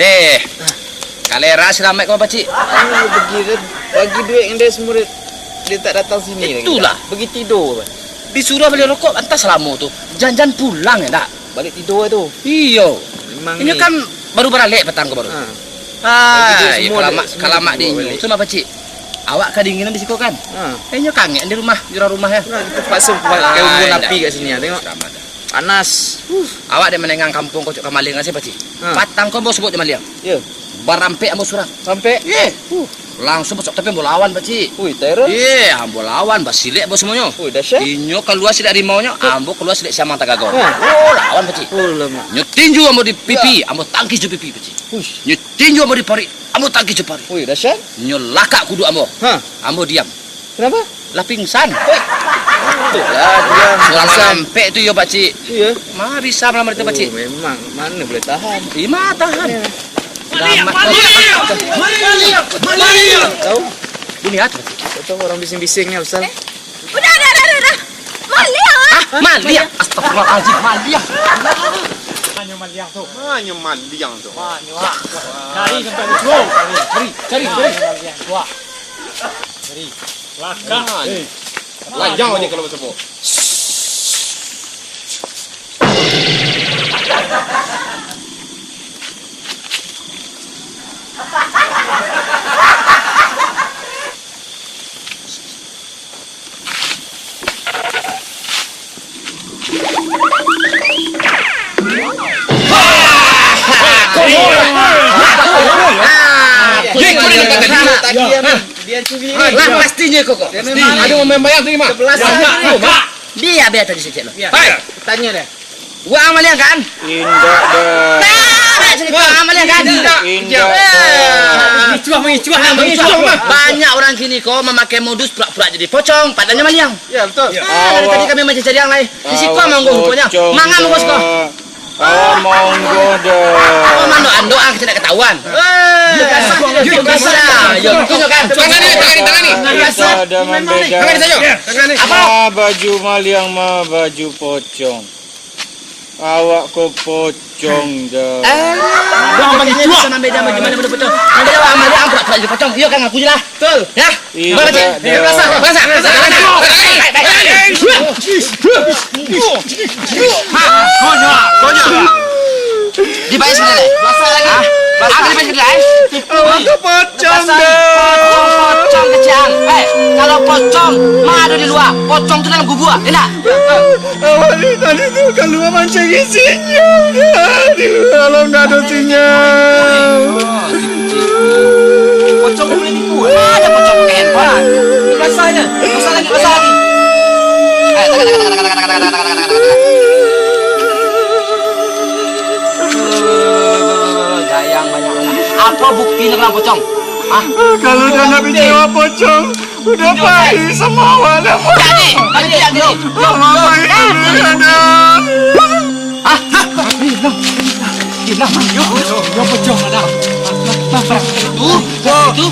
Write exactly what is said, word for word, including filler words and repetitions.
Eh, kalera si Lamek ko, Pakcik? Ah, bagi, bagi duit ngan dia semua, dia tak datang sini lagi. Itulah. Bagi tidur. Disuruah bali rokok, antah salamo tu. Jan-jan pulang, yo ndak? Balik tidur tu. Iyo. Memang inyo ni kan baru baralek patang ko baru. Ha. Bagi duit semua, kalamak, kalamak di inyo. Balik. Tu mah, Pakcik. Awak kadinginan di siko kan? Ha. Eh, inyo kangek di rumah, di urang rumah, yo. Nah, kita terpaksa pakai unggun api kat sini, yo. Tengok. Selamat. Panas. Awak dek manengah kampuang kocok ka maliang se, Pakcik. Ha. Patang ko ambo subuik jo maliang. Yo. Barampek ambo surang. Rampek? Ye. Langsuang masuk, tapi ambo lawan, Pakcik. Ui, teror. Ye, ambo lawan, basilek ambo semuanyo. Ui, dahsyat. Inyo kalua silek harimaunyo, ambo kalua silek siamang tagagau. Ha. Oh, lawan, Pakcik. Oh, alamak. Inyo tinju ambo di pipi, ambo tangkis jo pipi, Pakcik. Uish. Inyo tinju ambo di paruik, ambo tangkis jo paruik. Ui, dahsyat. Inyo lakak kuduak ambo. Ha. Ambo diam. Kenapa? Lah pingsan. Oi. Lah, diam. Surang pingsan. Malam ampek tu yo, Pakcik. Iyo. Marisa malam hari tu, Pakcik. Oh, memang. Mana boleh tahan. Ima tahan. Iyo. Maliang, maliang, maliang, maliang. Tahu? Bunyi apa, Pakcik? Tak tahu, orang bising-bising ni, Ustaz. Eh, udah, udah, udah, udah, udah. Maliang, ah. Hah? Maliang? Astagfirullahaladzim, maliang. Hanyo maliang tu. Hanyo maliang tu. Wah, ni, wah. Cari sampai tu. Cari, cari, cari. Maliang tu, wah. Cari. Lakak. Nah, eh. Lajang aja kalau basobok. Lah, pastinyo kok. Pasti. Ado main bayang tadi mah. Sebelas. Biar, biar tadi sikit lah. Hai. Tanyo deh. Wah, maliang kan? Indak doh. Nah, nak cerita, maliang kan? Indak. Indak. Eh. Mengicuah, mengicuah, mengicuah. Banyak orang kini ko mamakai modus pura-pura jadi pocong, padahalnyo maliang. Ya, betul. Ah, dari tadi kami mancari-cari yang lain. Di siko manggo ruponyo. Mangan manggo siko. Oh, manggo doh. Oh, manggo ando ang kecil nak ketahuan. Eh, yo, kasar. Yo, tunjukkan. Tangan ni, tangan ni, tangan ni. Kasar. Ada membeda. Tangan ni saja. Tangan ni. Apa? Ma baju maliang, ma baju pocong. Awak ko pocong doh. Eh, dah bagi bisa mambeda bagaimana benda pocong. Nanti awak ambil ang pura-pura jadi pocong. Iyo kan, ngaku je lah. Betul. Ya? Iyo, Bang Haji. Dah. Rasa, rasa, rasa, rasa. Ha, konyol, konyol. Dibayar sekali lai. Rasa lagi. Ha? Rasa. Ambil dibayar sekali lai. Awak ko pocong doh. Pocong, pocong kecil. Eh, kalau pocong, mah ada di luar. Pocong tu dalam kubur, enak. Awak ni tadi tu kalua mancari sinyal, di lua alam ndak ado sinyal. Pocong buliah tipu. Ada pocong pakai handphone. Basah je. Basah lagi, basah lagi. Eh, tangan, tangan, tangan. Gayang banyak. Apa bukti nak pocong? Hah? Kalau dah nak bicara pocong, udah pai sama awak dah. Jadi, jadi, jadi. Mama itu ada. Hah? Hah? Hilang. Hilang. Yo, yo, yo, pocong ada. Tuh, tuh, tuh.